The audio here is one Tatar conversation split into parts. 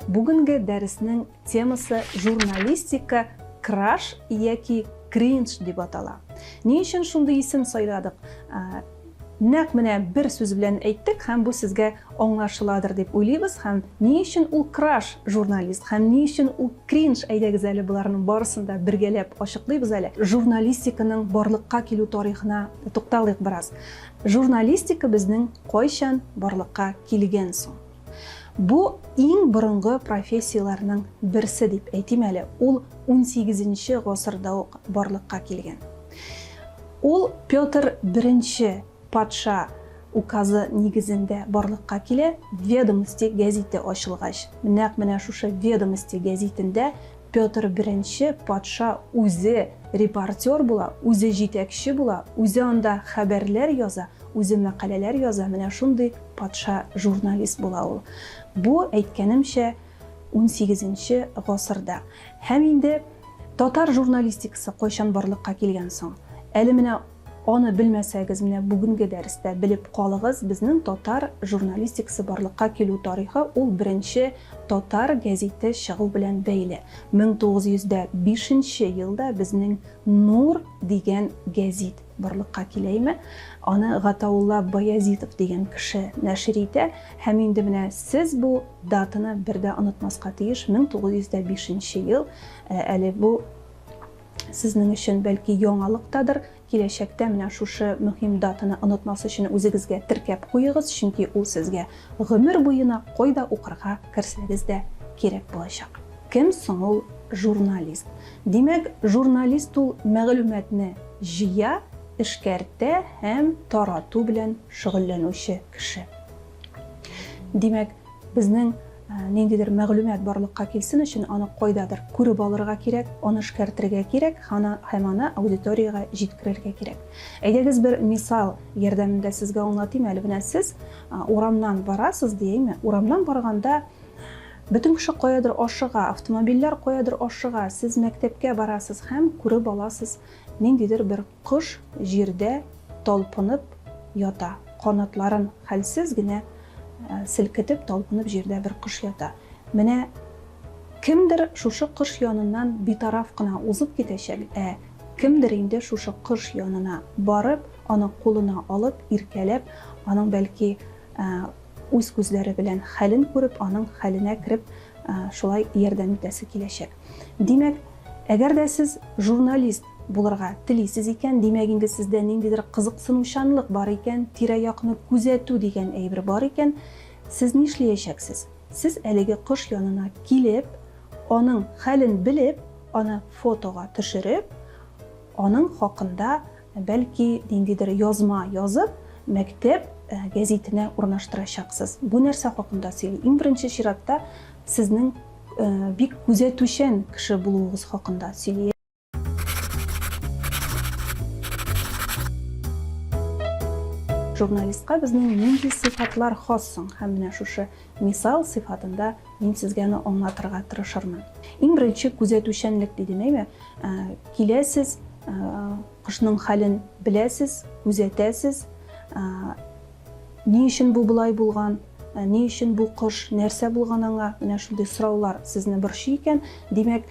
Бүгенге дәреснең темасы журналистика краш яки кринж дип атала. Ни өчен шундый исем сайладык? Нәкъ менә бер сүз белән әйттек һәм бу сезгә аңлашыладыр дип уйлыйбыз һәм ни өчен ул краш журналист һәм ни өчен ул кринж, әйдәгез әле боларның барысын да бергәләп ачыклыйбыз әле. Журналистиканың барлыкка килү тарихына тукталыйк бераз. Журналистика безнең кайчан барлыкка килгән соң? Бу иң борынгы профессияләрнең берсе дип әйтим әле, ул унсигезенче гасырда ук барлыкка килгән. Ул Петр I патша указы нигезендә барлыкка килә, Ведомости гәзите ачылгач. Нәкъ менә шушы Ведомости гәзитендә Петр I патша үзе репортер була, үзе җитәкче була, үзе анда хәбәрләр яза, үзе мәкаләләр яза, менә шундый патша журналист була ул. Бу, әйткәнемчә, унсигезенче гасырда. Һәм инде татар журналистикасы кайчан барлыкка килгән соң? Әле менә аны белмәсәгез, менә бүгенге дәрестә белеп калыгыз, безнең татар журналистикасы барлыкка килү тарихы ул беренче татар гәзите чыгу белән бәйле. 1905 нче елда безнең Нур дигән гәзит барлыкка киләйме? Аны Гатаулла Баязитов дигән кеше нәшер итә һәм инде менә сез бу датаны бер дә онытмаска тиеш, 1905 нче ел, әле бу сезнең өчен бәлки яңалык тадыр, киләчәктә менә шушы мөһим датаны онытмас өчен үзегезгә теркәп куегыз, чөнки ул сезгә гомер буена кайда укырга керсәгез дә кирәк булачак. Кем соң ул журналист? Димәк, журналист ул мәгълүматны җыя, эшкәртә һәм тарату белән шөгыльләнүче кеше. Димәк, безнең ниндидер мәгълүмат барлыкка килсен өчен аны кайдадыр күреп алырга кирәк, аны эшкәртергә кирәк һәм аны аудиториягә җиткерергә кирәк. Әйдәгез бер мисал ярдәмендә сезгә аңлатыйм әле. Менә сез урамнан барасыз, дияйме? Урамнан барганда бөтен кеше каядыр ашыга, автомобильләр каядыр ашыга, сез мәктәпкә барасыз һәм күреп аласыз ниндидер бер Кош җирдә талпынып ята. Канатларын хәлсез генә селкетеп, талпынып җирдә бер кош ята. Менә кемдер шушы кош яныннан битараф кына узып китәчәк, ә кемдер инде шушы кош янына барып, аны кулына алып, иркәләп, аның бәлки үз күзләре белән хәлен күреп, аның хәленә кереп, шулай ярдәм итәсе киләчәк. Димәк, әгәр дә сез журналист булырга телисез икән, димәк инде сездә ниндидер кызыксынучанлык бар икән, тирә-якны күзәтү дигән әйбер бар икән, сез нишлиячәксез? Сез әлеге кош янына килеп, аның хәлен белеп, аны фотога төшереп, аның хакында бәлки ниндидер язма язып, мәктәп гәзитенә урнаштырачаксыз. Бу нәрсә хакында сөйли? Иң беренче чиратта сезнең бик күзәтүчән кеше булуыгыз хакында сөйли. Журналистка безнең нинди сыйфатлар хас соң? Һәм менә шушы мисал сыйфатында мин сезгә аны аңлатырга тырышырмын. Иң беренче күзәтүчәнлек дидем, әйме? Киләсез, кошның хәлен беләсез, күзәтәсез, Ни өчен бу болай булган? Ни өчен бу кош? Нәрсә булган аңа? Менә шундый сораулар сезне борчый икән, димәк,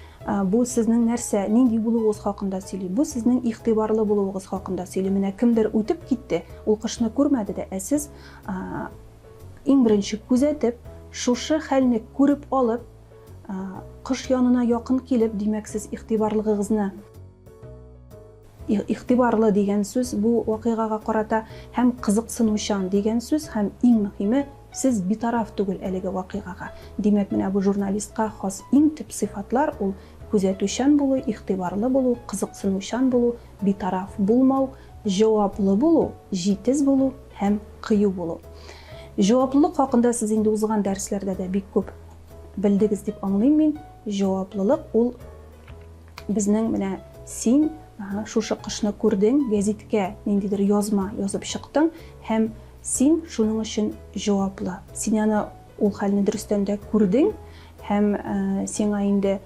бу сезнең нәрсә, нинди булуыгыз хакында сөйли. Бу сезнең игътибарлы булуыгыз хакында сөйли. Менә кемдер үтеп китте, ул кошны күрмәде дә, ә сез иң беренче күзәтеп, шушы хәлне күреп алып, кош янына якын килеп, димәк, сез игътибарлыгыгызны Игътибарлы дигән сүз бу вакыйгага карата һәм кызыксынучан дигән сүз һәм иң мөһиме, сез битараф түгел әлеге вакыйгага. Димәк, менә бу журналистка хас иң төп сыйфатлар ул, күзәтүчән булу, игътибарлы булу, кызыксынучан булу, битараф булмау, җаваплы булу, җитез булу һәм кыю булу. Җаваплылык хакында сез инде узган дәресләрдә дә бик күп белдегез дип аңлыйм мин. Җаваплылык ул Безнең менә син шушы кышны күрдең, гәзиткә ниндидер язма язып чыктың һәм син шуның өчен җаваплы. Син аны ул хәлне дөрестән дә күрдең һәм сиңа инде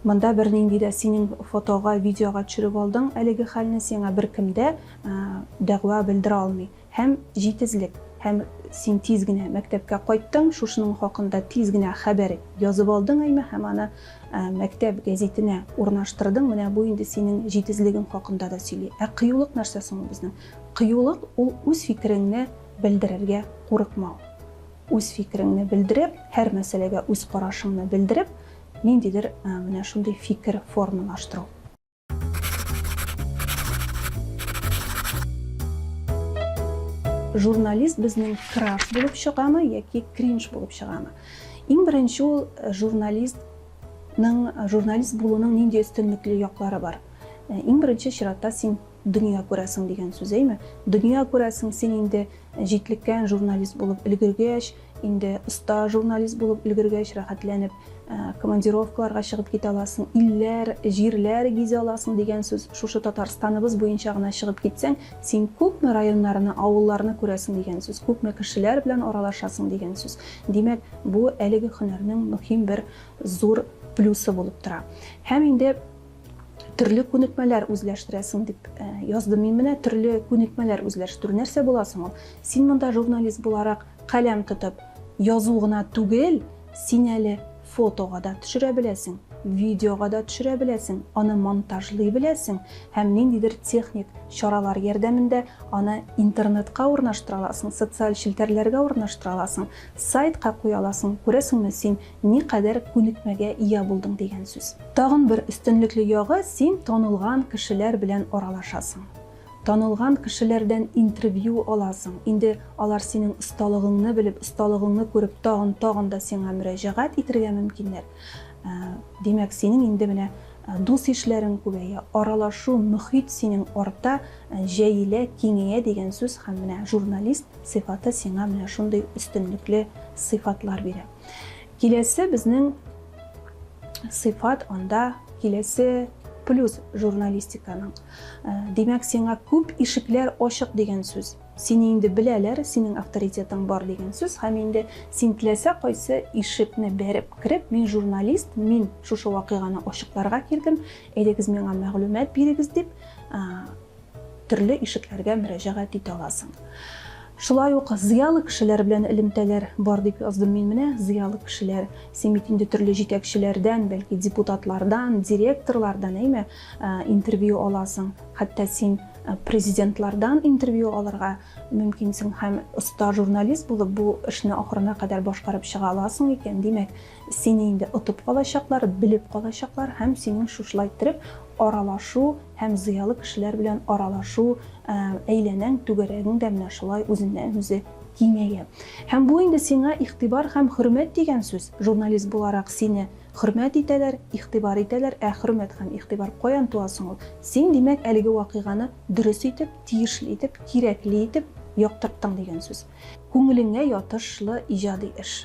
монда бернинди дә синең фотога, видеога төшереп алдың әлеге хәлне, сиңа беркем дә дәгъва белдерә алмый. Һәм җитезлек. Һәм Син тиз генә мәктәпкә кайттың, шушының хакында тиз генә хәбәр язып алдың, әйме, һәм аны мәктәп гәзитенә урнаштырдың. Менә бу инде синең җитезлегең хакында да сөйли. Ә кыюлык нәрсә соң ул безнең? Кыюлык ул үз фикереңне белдерергә курыкмау. Үз фикереңне белдереп, һәр мәсьәләгә үз карашыңны белдереп, ниндидер менә шундый фикер формалаштыру. Журналист безнең краш булып чыгамы яки кринж булып чыгамы? Иң беренче ул э, журналистның э, журналист булуның нинди өстенлекле яклары бар? Э, иң беренче чиратта син дөнья күрәсең дигән сүз, әйме? Дөнья күрәсең, син инде җитлеккән журналист булып өлгергәч, Инде оста журналист булып өлгергәч, рәхәтләнеп командировкаларга чыгып китә аласың, илләр, җирләр гизә аласың дигән сүз. Шушы Татарстаныбыз буенча гына чыгып китсәң, син күпме районнарны, авылларны күрәсең дигән сүз, күпме кешеләр белән аралашасың дигән сүз. Димәк, бу әлеге һөнәрнең мөһим бер зур плюсы булып тора. Һәм инде төрле күнекмәләр үзләштерәсең дип э, яздым мин менә төрле күнекмәләр үзләштерү нәрсә була соң ул син монда журналист буларак каләм тотып язу гына түгел син әле фотога да төшерә беләсең видеога да төшерә беләсең аны монтажлый беләсең һәм ниндидер техник чаралар ярдәмендә аны интернетка урнаштыра аласың социаль челтәрләргә урнаштыра аласың сайтка куя аласың күрәсеңме син никадәр күнекмәгә ия булдың дигән сүз. Тагын бер өстенлекле ягы, син танылган кешеләр белән аралашасың. Танылган кешеләрдән интервью аласың. Инде алар синең осталыгыңны белеп, осталыгыңны күреп, тагын, тагын да сиңа мөрәҗәгать итергә мөмкиннәр. Димәк, синең инде менә дус-ишләрең күбәя, аралашу, мөхит синең арта, җәелә, киңәя дигән сүз һәм менә журналист сыйфаты сиңа менә шундый өстенлекле сыйфатлар бирә. Киләсе безнең сыйфат анда киләсе плюс журналистиканың. Э, димәк, сиңа күп ишекләр ачык дигән сүз. Сине инде беләләр, синең авторитетың бар дигән сүз һәм инде син теләсә кайсы ишекне бәреп кереп, мин журналист, мин шушы вакыйганы ачыкларга килдем, әйдәгез миңа мәгълүмат бирегез дип, э, төрле ишекләргә мөрәҗәгать итә аласың. Шулай ук зыялы кешеләр белән элемтәләр бар дип яздым мин менә, зыялы кешеләр. Син бит инде төрле җитәкчеләрдән, бәлки депутатлардан, директорлардан, әйме, интервью аласың. Хәтта син президентлардан интервью алырга мөмкинсең һәм оста журналист булып бу эшне ахырына кадәр башкарып чыга аласың икән, димәк, сине инде отып калачаклар, белеп калачаклар һәм синең шушылай иттереп аралашу Һәм зыялы кешеләр белән аралашу, әйләнәң, түгәрәгең дә менә шулай үзеннән-үзе киңәя. Һәм бу инде сиңа игътибар һәм хөрмәт дигән сүз. Журналист буларак сине хөрмәт итәләр, игътибар итәләр. Ә хөрмәт һәм игътибар каян туа соң ул? Син, димәк, әлеге вакыйганы дөрес итеп, тиешле итеп, кирәкле итеп яктырттың дигән сүз. Күңелеңә ятышлы иҗади эш.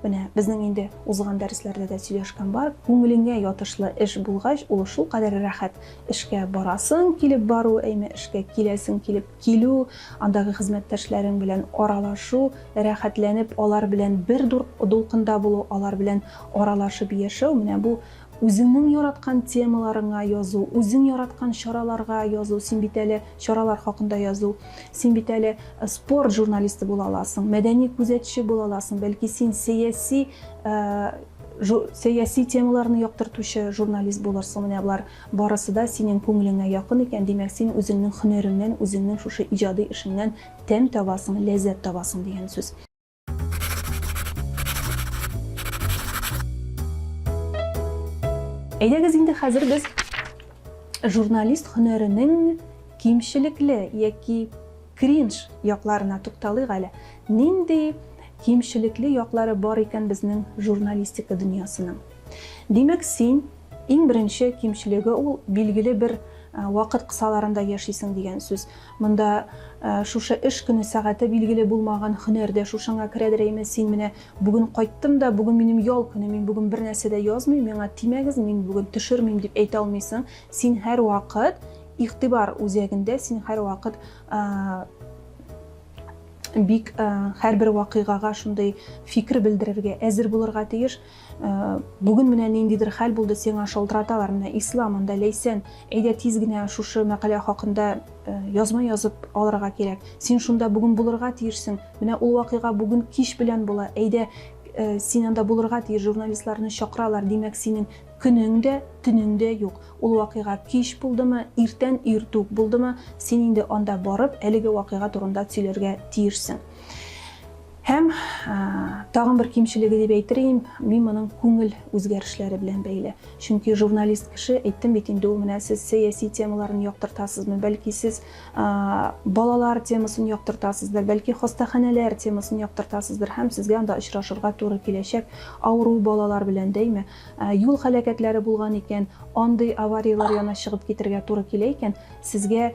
Менә безнең инде узган дәресләрдә дә сөйләшкән бар. Күңелеңә ятышлы эш булгач, ул шулкадәр рәхәт. Эшкә барасың килеп бару, әйме эшкә киләсең килеп килү, андагы хезмәттәшләрең белән аралашу, рәхәтләнеп алар белән бер дулкында булу, алар белән аралашып яшәү, менә бу Үзеңнең яраткан темаларыңа язу, үзең яраткан чараларга язу, син бит әле чаралар хакында язу, син бит әле э, спорт журналисты була аласың, мәдәни күзәтче була аласың, бәлки син сәяси э, сәяси темаларны яктыртучы журналист булырсың. Менә болар барысы да синең күңелеңә якын икән, димәк, син үзеңнең һөнәреңнән, үзеңнең шушы иҗади эшеңнән тәм табасың, ләззәт табасың дигән сүз. Әйдәгез инде хәзер без журналист һөнәренең кимчелекле яки кринж якларына тукталыйк әле. Нинди кимчелекле яклары бар икән безнең журналистика дөньясының? Димәк, син иң беренче кимчелеге ул билгеле бер вакыт кысаларында яшисең дигән сүз. Монда шушы эш көне сәгате билгеле булмаган һөнәр дә шушыңа керәдер әйме, син менә бүген кайттым да, бүген минем ял көне, мин бүген бер нәрсә дә язмыйм, миңа тимәгез, мин бүген төшермим дип әйтә алмыйсың. Син һәрвакыт игътибар үзәгендә, син һәрвакыт бик һәрбер вакыйгага шундый фикер белдерергә әзер булырга тиеш. Бүген менә ниндидер хәл булды, сиңа шалтыраталар, менә Ислам, анда Ләйсән, әйдә тиз генә шушы мәкалә хакында язма язып алырга кирәк. Син шунда бүген булырга тиешсең. Менә ул вакыйга бүген кич белән була. Әйдә, син анда булырга тиеш, журналистларны чакыралар. Димәк, синең көнең дә, төнең дә юк. Ул вакыйга кич булдымы, иртән иртүк булдымы, син инде анда барып, әлеге вакыйга турында сөйләргә тиешсең. Һәм тагын бер кимчелеге дип әйтер идем, мин моның күңел үзгәрешләре белән бәйле. Чөнки журналист кеше, әйттем бит инде, ул менә сез сәяси темаларны яктыртасызмы, бәлки сез балалар темасын яктыртасыздыр, бәлки хастаханәләр темасын яктыртасыздыр һәм сезгә анда очрашырга туры киләчәк авыру балалар белән, дәйме? Юл һәлакәтләре булган икән, андый аварияләр янына чыгып китергә туры килә икән, сезгә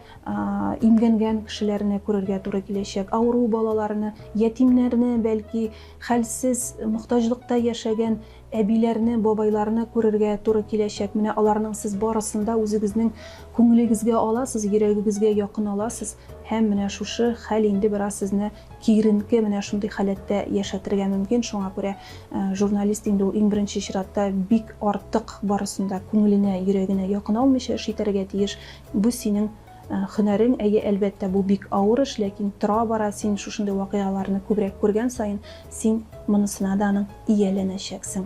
Имгәнгән кешеләрне күрергә туры киләчәк, авыру балаларны, ятимнәрне, бәлки, хәлсез, мохтаҗлыкта яшәгән әбиләрне, бабайларны күрергә туры киләчәк. Менә аларның сез барысын да үзегезнең күңелегезгә аласыз, йөрәгегезгә якын аласыз һәм менә шушы хәл инде бераз сезне киеренке менә шундый халәттә яшәтергә мөмкин. Шуңа күрә журналист инде ул иң беренче чиратта бик артык барысын да күңеленә, йөрәгенә якын алмыйча эш итәргә тиеш. Бу синең һөнәрең, әйе, әлбәттә, бу бик авыр эш, ләкин тора-бара син шушындый вакыйгаларны күбрәк күргән саен, син монысына да аның ияләнәчәксең.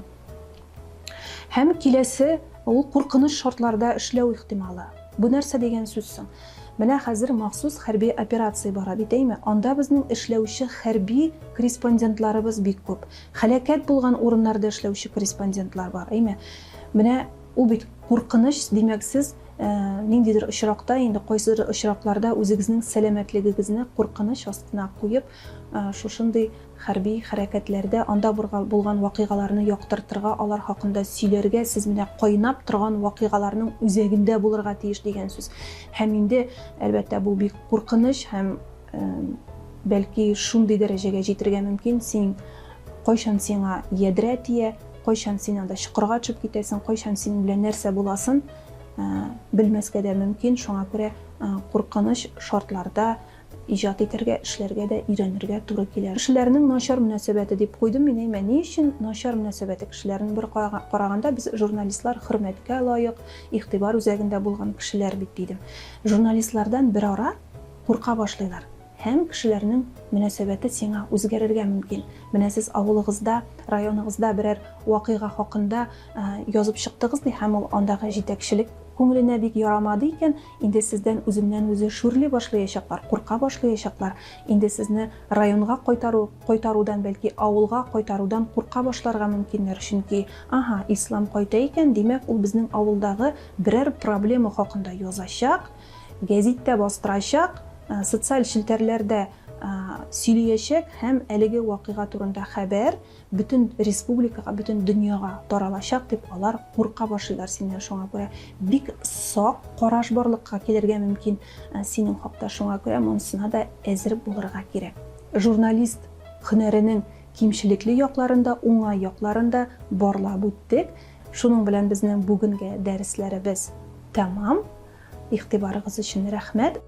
Һәм киләсе, ул куркыныч шартларда эшләү ихтималы. Бу нәрсә дигән сүз соң? Менә хәзер махсус хәрби операция бара бит, әйме? Анда безнең эшләүче хәрби корреспондентларыбыз бик күп. Һәлакәт булган урыннарда эшләүче корреспондентлар бар, әйме? Менә ул бит куркыныч, димәк, сез Ниндидер очракта, инде кайсыдыр очракларда үзегезнең сәламәтлегегезне куркыныч астына куеп, шушындый хәрби хәрәкәтләрдә, анда булган вакыйгаларны яктыртырга, алар хакында сөйләргә, сез менә кайнап торган вакыйгаларның үзәгендә булырга тиеш дигән сүз. Һәм инде, әлбәттә, бу бик куркыныч һәм бәлки шундый дәрәҗәгә җитергә мөмкин, син кайчан сиңа ядрә тия, кайчан син анда чокырга төшеп китәсең, кайчан синең белән нәрсә буласын белмәскә дә мөмкин. Шуңа күрә куркыныч шартларда иҗат итәргә, эшләргә дә өйрәнергә туры килә. Кешеләрнең начар мөнәсәбәте дип куйдым мин, әймә, ни өчен начар мөнәсәбәте кешеләрнең? Бер караганда без журналистлар хөрмәткә лаек, игътибар үзәгендә булган кешеләр бит, дидем. Журналистлардан берара курка башлыйлар. Һәм кешеләрнең мөнәсәбәте сиңа үзгәрергә мөмкин. Менә сез авылыгызда, районыгызда берәр вакыйга хакында язып чыктыгыз ди, һәм ул андагы җитәкчелек күңеленә бик ярамады икән, инде сездән үзеннән-үзе шүрли башлаячаклар, курка башлаячаклар. Инде сезне районга кайтару, кайтарудан, бәлки авылга кайтарудан курка башларга мөмкиннәр, чөнки, аһа, Ислам кайта икән, димәк, ул безнең авылдагы берәр проблема хакында язачак, гәзиттә бастырачак, социаль челтәрләрдә сөйлиячәк һәм әлеге вакыйга турында хәбәр бөтен республикага, бөтен дөньяга таралачак дип алар курка башлыйлар синнән. Шуңа күрә бик сак караш барлыкка килергә мөмкин синең хакта. Шуңа күрә монысына да әзер булырга кирәк. Журналист һөнәренең кимчелекле якларын да, уңай якларын да барлап үттек. Шуның белән безнең бүгенге дәресләребез тәмам. Игътибарыгыз өчен рәхмәт.